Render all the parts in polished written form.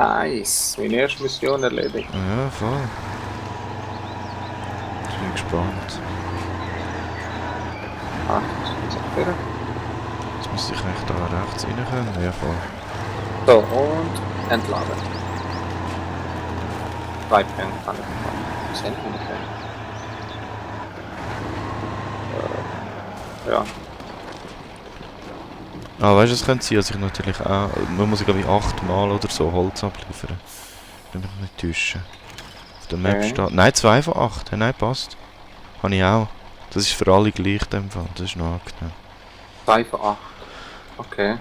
Nice, meine erste Mission erledigt. Ja, voll. Ich bin gespannt. Ah, das ist wieder. Jetzt müsste ich eigentlich da rechts rein können. Ja, voll. So, und entladen. 2 Punkte kann ich machen. Das sind wir nicht. Ja. Ah, weißt du, es könnte sein, dass ich natürlich auch... Man muss, glaube ich, 8 Mal oder so Holz abliefern. Wenn mich nicht täuschen. Auf der Map steht... Nein, 2 von 8. Nein, passt. Habe ich auch. Das ist für alle gleich in dem Fall. Das ist noch angenehm. 2 von 8. Okay.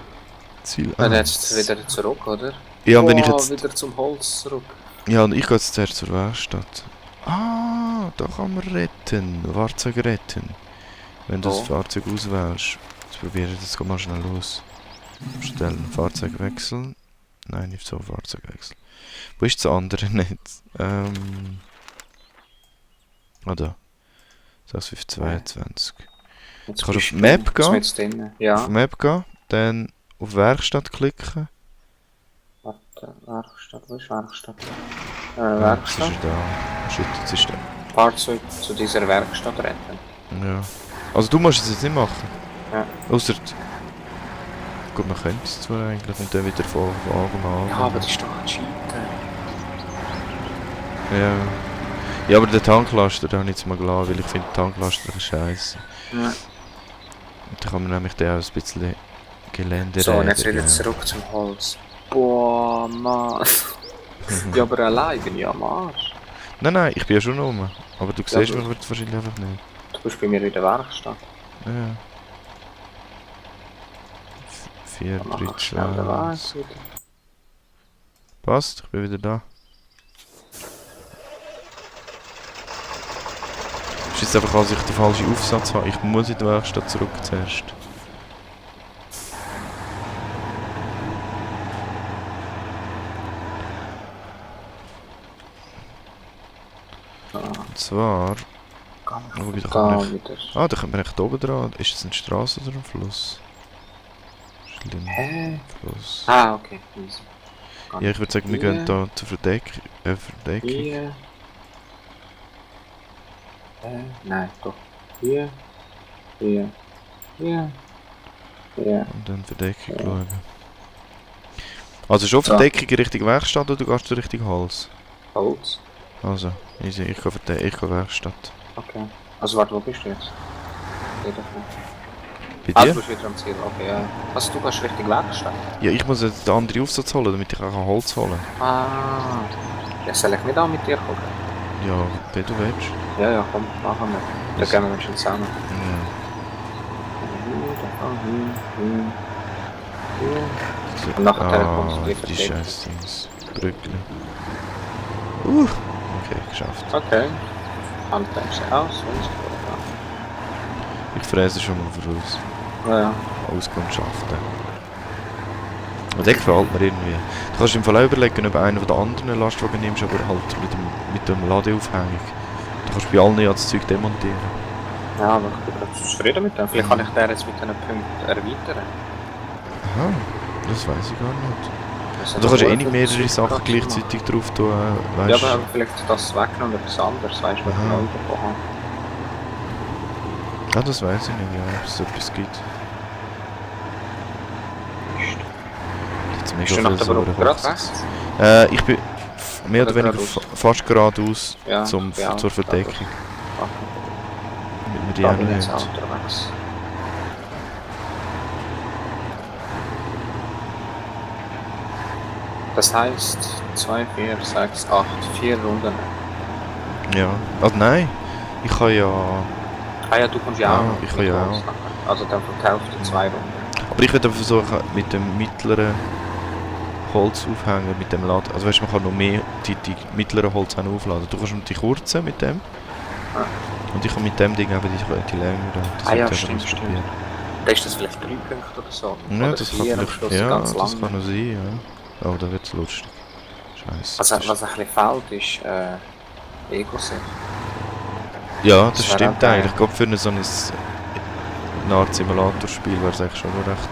Ziel Dann 1. jetzt wieder zurück, oder? Ja, wenn ich jetzt... wieder zum Holz zurück. Ja, und ich gehe jetzt zuerst zur Werkstatt. Ah, da kann man retten. Fahrzeug retten. Wenn du das Fahrzeug auswählst. Jetzt probiere ich das mal schnell los. Stellen, Fahrzeug wechseln. Nein, nicht so, Fahrzeug wechseln. Wo ist das andere Netz? Ah, da. 6522. Jetzt Kannst du auf Map gehen? Ja. Auf Map gehen, dann auf Werkstatt klicken. Warte, Werkstatt, wo ist Werkstatt? Werkstatt. Werkstatt. Das ist da. Shit, jetzt ist der. Fahrzeug zu dieser Werkstatt retten. Ja. Also du musst es jetzt nicht machen. Ja. Ausser... Gut, man könnte es zwar eigentlich und dann wieder von Anfang an. Ja, aber das ist doch ein Cheaten. Ja. Ja, aber den Tanklaster, den habe ich jetzt mal gelassen, weil ich finde Tanklaster ist scheiße. Ja. Da kann man nämlich dann auch ein bisschen Gelände So, und jetzt rädern, wieder zurück zum Holz. Boah, Mann. Ja, aber allein bin ich am Arsch. Nein, ich bin ja schon rum. Aber du Ja, siehst mich wahrscheinlich einfach nicht. Du bist bei mir in der Werkstatt. Ja. 4, Dann mach 3, ich schnell den 2, Weg wieder. passt, ich bin wieder da. Ist jetzt einfach, als ich den falschen Aufsatz habe. Ich muss in die Werkstatt zurück zuerst. Und zwar... Oh, wie Da wieder. Ah, da kommt man echt oben dran. Ist das eine Straße oder ein Fluss? Hä? Fluss. Ah, okay. Easy. Ja, ich würde sagen, wir gehen da zur Verdeckung. Hier. Nein, doch. Hier. Hier. Hier. Hier. Und dann Verdeckung schauen. Also schon Verdeckung in Richtung Werkstatt oder gehst du Richtung Holz? Holz. Also, easy, ich gehe Werkstatt. Okay. Also warte, wo bist du jetzt? Hier davon. Bei Ah, dir? du bist wieder am Ziel, okay, ja. Also du gehst Richtung Werkstatt? Ja, ich muss jetzt den anderen Aufsatz holen, damit ich auch Holz holen kann. Ah. Ja, soll ich nicht auch mit dir gucken? Ja, wenn du willst. Ja, ja, komm, machen wir. Dann gehen wir schon zusammen. Ja. Und nachher kommst du die die scheiß Dings. Brückle. Okay, geschafft. Okay. Handbremse aus, Ich fräse schon mal voraus. ja, ja. Auskundschaften. Und der gefällt mir irgendwie. Du kannst im Fall auch überlegen, ob einen von den anderen Lastwagen nimmst, aber halt mit dem Ladeaufhängung. Du kannst bei allen ja das Zeug demontieren. Ja, aber ich bin ganz zufrieden mit dem. Vielleicht kann ich den jetzt mit einem Punkt erweitern. Aha, das weiß ich gar nicht. Das Und du kannst ja eh nicht gut, mehrere das Sachen machen. gleichzeitig drauf tun, Ja, weißt aber vielleicht das wegnehmen und etwas anderes, weißt du, was ich Aha. neu bekommen habe. Ja, das weiß ich nicht, ja, ob es etwas gibt. Jetzt mega Bist du nach der Brücke gerade Hochsitz. rechts? Ich bin mehr oder Oder weniger geradeaus? fast geradeaus Ja, zur Verdeckung. Okay. Damit wir die Da auch bin noch ich jetzt auch haben. unterwegs. Das heißt 2, 4, 6, 8, 4 Runden. Ja. Also nein, ich kann ja... Ah ja, du kommst ja Ah, auch noch. ich kann ja mit uns auch. nachher. Also dann verkauft ihr 2 Runden. Aber ich würde versuchen, mit dem mittleren Holzaufhänger, mit dem Laden... Also weißt du, man kann noch mehr die mittleren Holz auch noch aufladen. Du kannst die kurzen mit dem. Ja. Und ich kann mit dem Ding eben die längeren. Das Ah ja, sollte ich stimmt, ausprobieren. stimmt. Da ist das vielleicht 3 Punkte oder so. Ja, oder das 4 kann am Schluss vielleicht... Ja, ganz das lang. kann noch sein, ja. Oh, da wird's lustig. Scheiße. Also, was ein bisschen fehlt, ist Ego-Sicht. Ja, das das wäre stimmt auch geil. eigentlich. Gerade für so eine Art Simulatorspiel wäre es eigentlich schon noch recht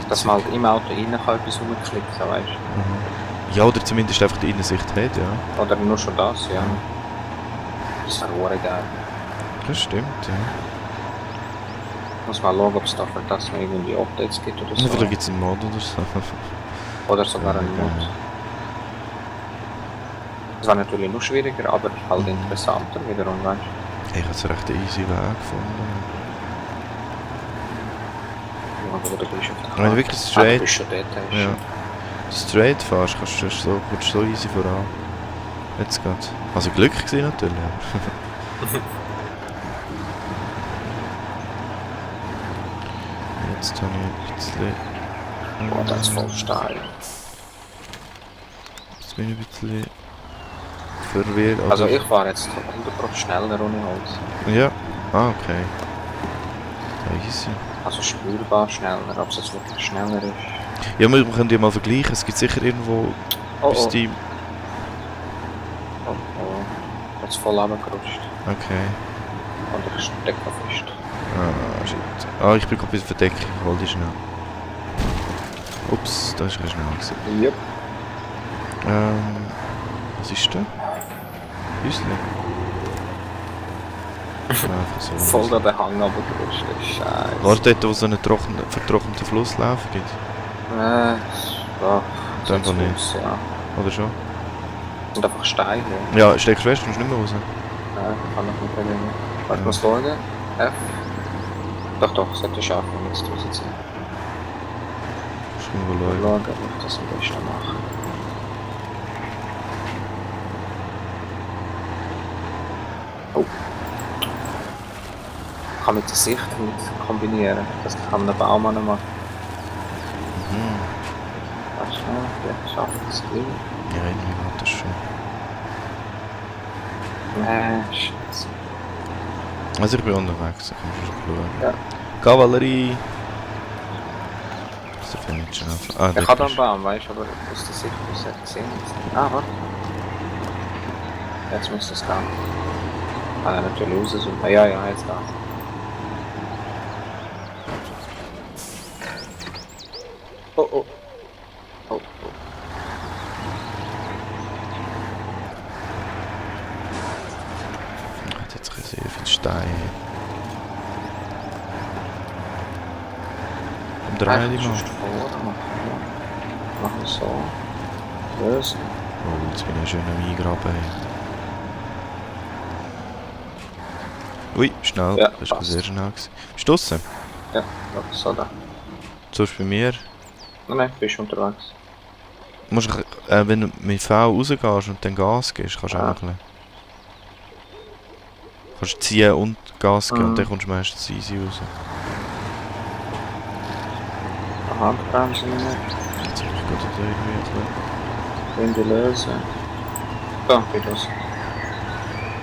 Dass man halt im Auto innen kann etwas rumklicken, weißt du? Mhm. Ja, oder zumindest einfach die Innensicht hat, ja. Oder nur schon das, ja. Das wäre auch geil. Das stimmt, ja. Muss mal schauen, ob es da für das noch irgendwie Updates gibt oder Ja, so. vielleicht gibt es einen Mod oder so. Oder sogar einen Ja, Mod. geil. Das war natürlich noch schwieriger, aber halt Mhm. interessanter wiederum, weißt du? Ich habe es recht easy Weg gefunden. Ja, aber du bist auf der Wenn du Karte. wirklich Du straight, bist schon dort, hast du ja, schon. straight fährst, kommst du so easy voran. Jetzt geht's. Also Glück gewesen natürlich. Jetzt habe ich ein bisschen... Boah, das ist voll steil. Jetzt bin ich ein bisschen verwirrt. Also oder- ich fahre jetzt 100% schneller ohne Holz. Ja. Ah, okay. Easy. Also spürbar schneller, ob es jetzt wirklich schneller ist. Ja, wir können die mal vergleichen. Es gibt sicher irgendwo Oh bei oh, Steam... oh oh. Jetzt voll runtergerutscht. Okay. Und ich stecke fest. Ah, shit. Ah, ich bin gerade bei der Verdeckung. Hol die schnell. Ups, da ist er schnell gewesen. Yep. Was ist da? Häusle? Einfach so. Voll da den Hang runtergerutscht, das ist scheiße. War dort, wo es so einen vertrockneten Flusslauf gibt? Ja, Dann so von nicht. Fuß, ja. Oder schon? Das sind einfach Steine. Ja, steckst fest, kommst nicht mehr raus. Ja, kann ich nicht erinnern. Warte, Ja. muss schauen. F. Doch, sollte schaffen, jetzt rausziehen. Schon mal schauen. Schauen, ob ich das am besten mache. Oh. Ich kann mit der Sicht mit kombinieren. Das kann man einen Baum machen. Mhm. Warte schnell, vielleicht schaffe ich das gleich. Ja, irgendwie geht das schon. Scheiße. Also ich bin unterwegs, da kannst du schon schauen. Ja. Kavallerie! Das darf ich nicht schnell. Ah, Ich habe da einen Baum, weißt du, aber aus der Sicht muss er sehen. Ah, warte. Jetzt müsste es gehen. Kann er natürlich rauszoomen. Ja, jetzt geht's. Oh, oh. Oh, oh. Hat jetzt sehr viel Stein. Komm, dreh die mal. Machen wir so. Lösen. Oh, jetzt bin ich schön am Eingraben. Ui, schnell. Ja, das war passt. sehr schnell. Gewesen. Bist du draussen? Ja, so da. Sonst bei mir. Nein, bist du unterwegs. Musst du, wenn du mit V rausgehst und dann Gas gibst, kannst du auch Ah. noch ein bisschen. Kannst ziehen und Gas geben und Mhm. dann kommst du meistens easy raus. Handbremse nicht. Jetzt habe ich gerade da irgendwie ein bisschen... Winde lösen. Da, geht los.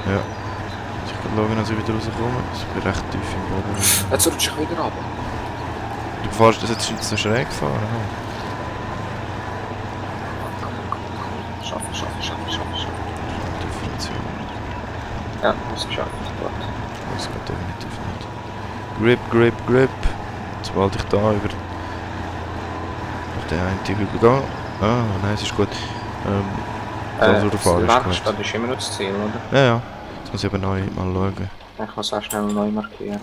Ja. Jetzt ich gerade schauen, als ich wieder rauskomme. Ich bin recht tief im Boden. Jetzt rutsche ich wieder runter. Du fährst das jetzt so schräg gefahren, ha? Schaffen. Differenzial. Ja, muss geschafft. Gut. Das geht definitiv nicht. Grip. Sobald ich da über den einen Hügel gehe. Ah, nein, es ist gut. Da durchfahren ist die gut. Werkstatt ist immer noch das Ziel, oder? Ja. Jetzt muss ich aber neu mal schauen. Ich muss auch schnell neu markieren.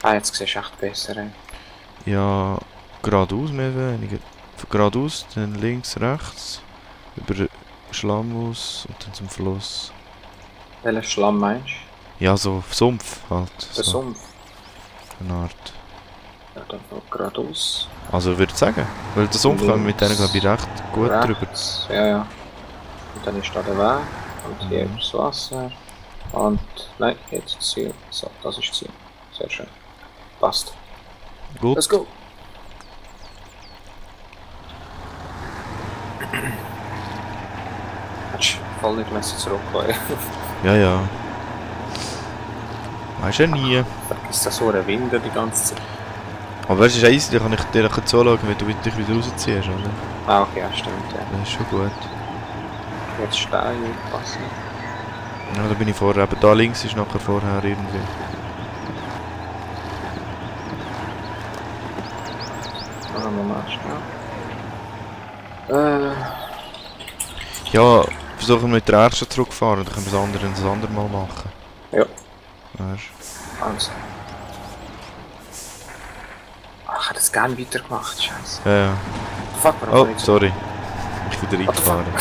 Ah, jetzt siehst du echt besser. Ey. Ja, geradeaus mehr oder weniger. Geradeaus, dann links, rechts. Über den Schlamm aus und dann zum Fluss. Welchen Schlamm meinst du? Ja, so Sumpf halt. Der So Sumpf. eine Art. Ja, dann geradeaus. Also würde ich sagen. Weil der Sumpf kommen mit denen glaube ich recht gut drüber. Rechts. Ja. Und dann ist da der Weg. Und hier Mhm. ist das Wasser. Und nein, jetzt das Ziel. So, das ist das Ziel. Sehr schön. Passt. Gut. Let's go! Hättest du voll nicht müssen zurückkommen. Ja. Weißt du ja nie. Vergiss das so eine Winde die ganze Zeit. Aber weißt du, easy, dann kann ich dir zuschauen, wenn du dich wieder rausziehst, oder? Ah, okay, ja, stimmt, ja. Das ist schon gut. Jetzt Stein aufpassen. Ja, da bin ich vorher. Eben da links ist nachher vorher irgendwie. Schauen wir mal schnell. Ja, versuchen wir mit der ersten zurückfahren, dann können wir das andere ein andermal machen. Ja. Weißt Also. Ach, ich hätte es gerne weitergemacht, scheiße. du? Ja, ja. Fuck, warum Oh, kann ich so- sorry. Ich bin wieder What the fuck? reingefahren.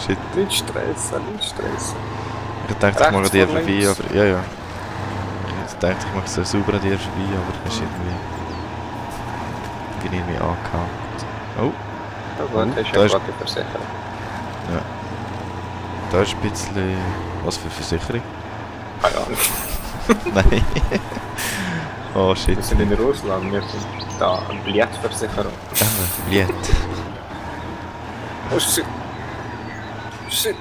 Shit. Nicht stressen, nicht stressen. Ich dachte, ich mache Rechts dir vor vorbei, links. aber... Ja, ja. Ich dachte, ich mache es so sauber an dir vorbei, aber das ist irgendwie... Ich bin irgendwie angehakt. Oh, Ja gut, Oh, das ist da ja ist- gerade die Versicherung. da ist ein bisschen... Was für Versicherung? Keine Ahnung. Nein. Oh shit. Wir sind in Russland, wir sind da eine Billetversicherung. Lied. Oh shit. Shit.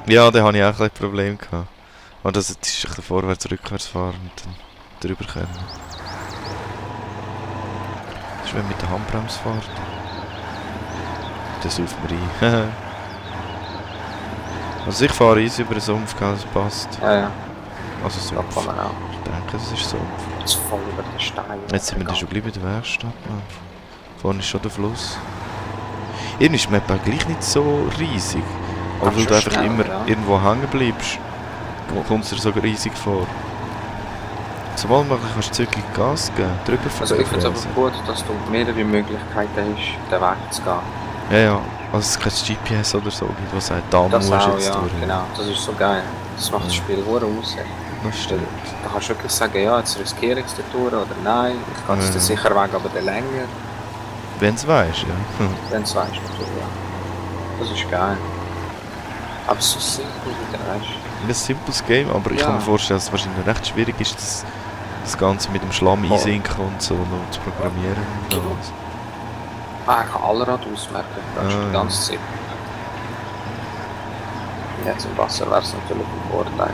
Ja, da hatte ich auch ein bisschen Probleme gehabt. Und das ist ein bisschen vorwärts, rückwärts fahren und dann drüber können. Das ist, wenn man mit der Handbremse fährt. Das sauft mir ein. Also ich fahre easy über den Sumpf, gell, das passt. Ja, ja, Also da Sumpf. kann man auch. Ich denke, es ist Sumpf. Das ist voll über den Stein. Jetzt sind wir dann schon gleich bei der Werkstatt. Mann. Vorne ist schon der Fluss. Irgendwie ist die Map auch gleich nicht so riesig. Aber Ach, weil schon du einfach schnell, immer ja. irgendwo hängen bleibst, kommt es dir so riesig vor. Sobald du kannst du zügig Gas geben, drüber Also ich finde es fräsen. aber gut, dass du mehrere Möglichkeiten hast, den Weg zu gehen. Ja, ja. Also es kein GPS oder so gibt, was sagt, da Das musst du auch, jetzt ja, durch. genau. Das ist so geil. Das macht das Ja. Spiel hure aus. Das stimmt. Da kannst du wirklich sagen, ja, jetzt riskiere ich es durch oder nein. Ich gehe jetzt den sicheren Weg, aber den länger. Wenn du es weißt, ja. Dann weißt du natürlich, ja. Das ist geil. Aber so simpel wieder, weißt du. Ein simples Game, aber ich Ja. kann mir vorstellen, dass es wahrscheinlich recht schwierig ist, das Ganze mit dem Schlamm Voll. einsinken und so noch zu programmieren. Und Genau. alles. Ah, ich kann Allrad ausmerken, das ist Ah. die ganze Zeit. Jetzt im Wasser wäre es natürlich ein Vorteil.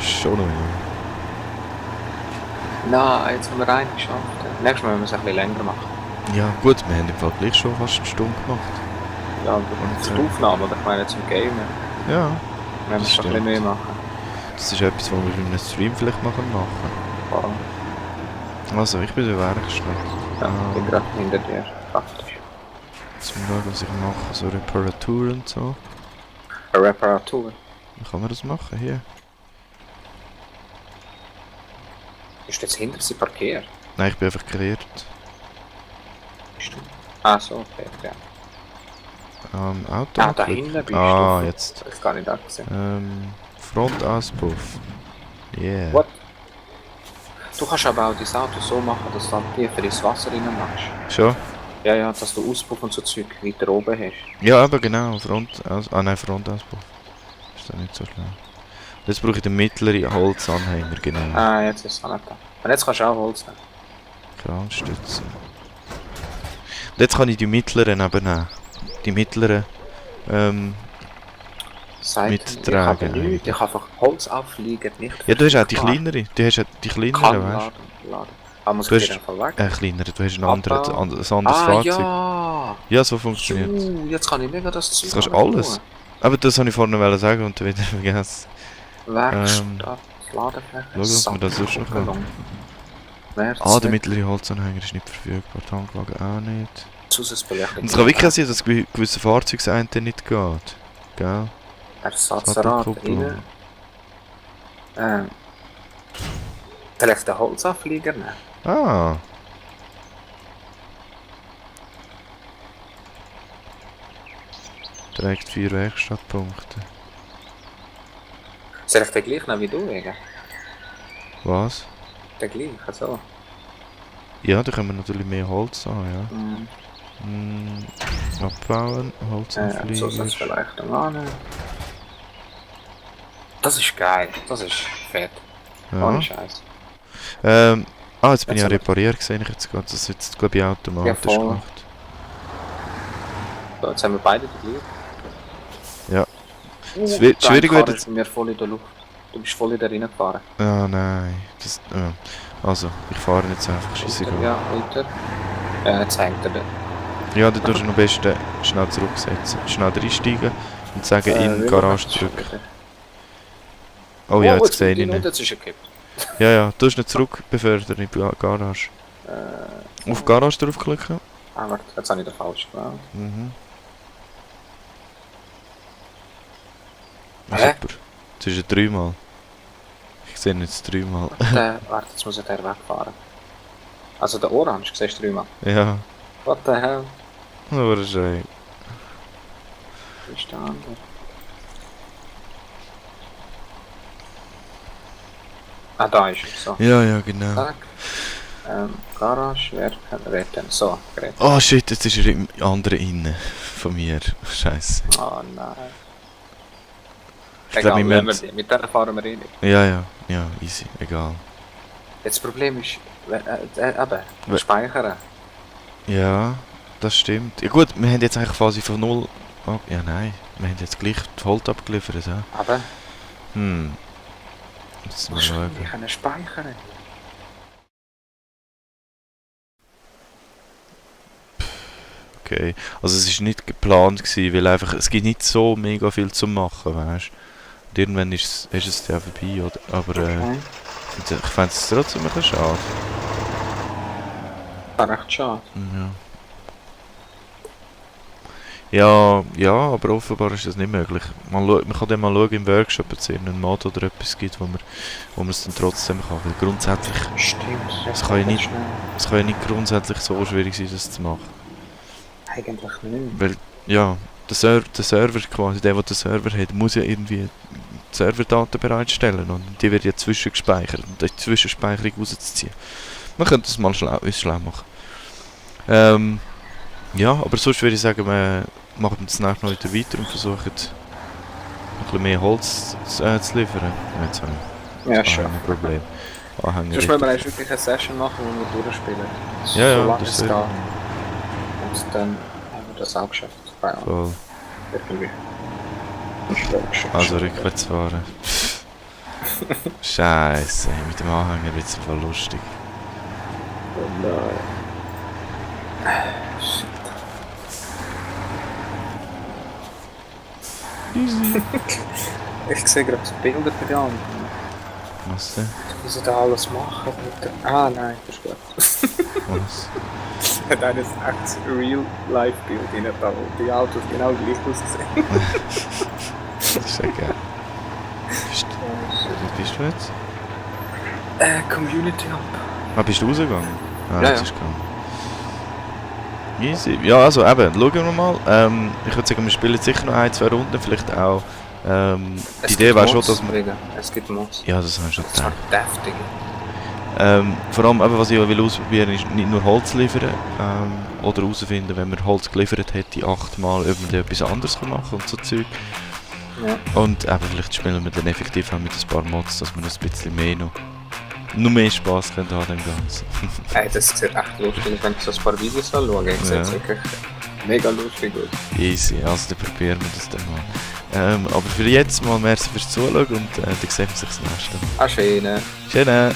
Schon noch, ja. Nein, jetzt haben wir einen geschafft. Nächstes Mal müssen wir es ein bisschen länger machen. Ja, gut, wir haben im Fall gleich schon fast eine Stunde gemacht. Ja, Und, für die Aufnahme, aber ich meine jetzt im Game. Ja, Wir müssen es ein bisschen mehr machen. das ist etwas, was wir in einem Stream vielleicht mal machen Voll. können. Also, ich bin in der Werkstatt. Ja, ich bin gerade hinter dir. Praktisch. Jetzt mal schauen, was ich mache. So Reparaturen und so. Eine Reparatur. Wie kann man das machen? Hier. Ist jetzt hinter sie parkiert? Nein, ich bin einfach geirrt. Bist du? Ah, so, okay, ja. Auto. Ah, da hinten bist Ah, du. jetzt. Das hab ich gar nicht gesehen. Frontauspuff. Yeah. What? Du kannst aber auch dein Auto so machen, dass du dann tiefer ins Wasser rein machst. Schon? Ja, ja, dass du Auspuff und so Zeug weiter oben hast. Ja, aber genau. Frontauspuff. Ist doch nicht so schlimm. Jetzt brauche ich den mittleren Holzanhänger, genau. Ah, jetzt ist es auch nicht da. Und jetzt kannst du auch Holz nehmen. Kranstütze. Und jetzt kann ich die mittleren eben nehmen. Die mittleren, Sagt Mittragen mir, ich habe einfach Holz aufliegen, nicht ja, du hast auch die verfügbar. kleinere. Du hast ja die Kann kleineren, weißt laden. Aber muss Du ich hast- dir einfach weg? du? Kleinere. Du hast ein Abbau. anderes Ah, Fahrzeug. ja! Ja, so funktioniert es. Jetzt kann ich mega das Zeug kannst alles alles. Aber das wollte ich vorne wollen sagen und dann wieder vergessen. tun. Werkstatt, Ladefläche, schau, was wir da sonst noch haben. Ah, der mittlere Holzanhänger ist nicht verfügbar. Tankwagen auch nicht. Zusatzbeleuchtung. Und es kann wirklich sein, dass gewisse Fahrzeuge nicht geht. Gell? Ersatzrad Sattelkupplung. rein. Vielleicht den Holzauflieger nehmen. Ah. Trägt 4 Werkstattpunkte. Soll ich den gleich nehmen wie du, Ege? Was? Den gleich, so. Ja, da können wir natürlich mehr Holz an, ja. Mhm. Abbauen, Holzauflieger. Zusatzbeleuchtung annehmen. Das ist geil, das ist fett. Ohne Ja. Scheiß. Jetzt bin ich Jetzt ja aber- repariert gesehen, ich jetzt gerade, das jetzt glaube ich automatisch Ja, voll. gemacht. So, jetzt haben wir beide die gleiche. Ja. Es wird schwierig Dein wird Karren jetzt. ist mir voll in der Luft. Du bist voll in der reingefahren. Ah nein, das, also, ich fahre jetzt einfach, scheissegal. Ja, weiter. Ja, jetzt hängt er da. Ja, dann tust du am besten schnell zurücksetzen, schnell reinsteigen und sagen in die Garage zurück. Oh ja, jetzt sehe ich ihn Und nicht. jetzt ist er gekippt. Ja, ja, du hast nicht zurück befördert in die Garage. Auf Garage draufklicken. Ah, warte, jetzt habe ich den falsch gewählt. Mhm. Hä? Super. Das ist ja 3-mal. Ich sehe jetzt 3-mal. Warte, jetzt muss ich der wegfahren. Also der Orange, siehst du 3-mal. Ja. What the hell? Aber schön. Wo ist der andere? Ah, da ist er, so. Ja, genau. Zack. Garage, werken, retten. So, gerettet. Oh shit, jetzt ist er im anderen innen. Von mir. Scheiße. Oh nein. Ich glaube, Egal, mit der fahren wir eh nicht. Ja, easy, egal. Jetzt das Problem ist, eben, speichern. Ja, das stimmt. Ja gut, wir haben jetzt eigentlich quasi von 0... Oh, ja, nein. Wir haben jetzt gleich die Holt abgeliefert, ja. Aber, Jetzt du mal schauen. musst können speichern. Okay. Also es war nicht geplant gewesen, weil einfach... Es gibt nicht so mega viel zu machen, weißt du. Und irgendwann ist es ja vorbei, oder? Aber Okay. ich fände es trotzdem ein bisschen schade. Das ist recht schade. Ja, aber offenbar ist das nicht möglich. Man kann dann mal schauen im Workshop, ob es irgendeinen Mod oder etwas gibt, wo man es dann trotzdem kann. Weil grundsätzlich, Stimmt, es kann ja nicht, schnell. es kann ja nicht grundsätzlich so schwierig sein, das zu machen. Eigentlich nicht. Weil, ja, der Server quasi, der den Server hat, muss ja irgendwie Serverdaten bereitstellen und die wird ja zwischengespeichert und die Zwischenspeicherung rauszuziehen. Man könnte das mal schlau machen. Ja, aber sonst würde ich sagen, wir machen jetzt nachher noch wieder weiter und versuchen ein bisschen mehr Holz zu liefern. Jetzt habe Ja, ich schon. ein Problem. Anhänger Sonst müssen wir eigentlich wirklich eine Session machen, wo wir durchspielen. Ja, Solange das es wäre- geht. Und dann haben wir das auch geschafft. Bei uns. voll. Irgendwie. Ist logisch. Also rückwärts fahren. Scheiße, mit dem Anhänger wird es voll lustig. Oh nein. Shit. Ich sehe gerade Bilder bei den anderen. Was denn? Wie sie da alles machen. Mit der... Ah nein, das ist gut. Was? Hat eines echtes Real-Life-Bild in da, wo die Autos genau gleich aussehen. Das ist ja geil. Wo bist du jetzt? Community Hub. Ah, bist du rausgegangen? Ah, Ja, jetzt ja. ist gegangen. Easy. Ja, also eben, schauen wir mal. Ich würde sagen, wir spielen sicher noch 1-2 Runden, vielleicht auch. Die Idee wäre schon, dass wir... Es gibt Mods. Ja, das haben wir schon Das war gedacht. deftig. Vor allem, eben, was ich auch will ausprobieren ist nicht nur Holz liefern, oder herausfinden, wenn man Holz geliefert hätte, 8-mal, ob man da etwas anderes machen kann und so Zeug. Ja. Und eben, vielleicht spielen wir dann effektiv auch mit ein paar Mods, dass wir noch ein bisschen mehr noch mehr Spass können an dem Ganzen. Hey, das sieht echt lustig aus, wenn ich so ein paar Videos anschaue. Ich sehe es wirklich mega lustig aus. Easy, also dann probieren wir das dann mal. Aber für jetzt mal merci fürs Zuschauen und dann sehen wir uns das nächste Mal. Ah, schön. Schön!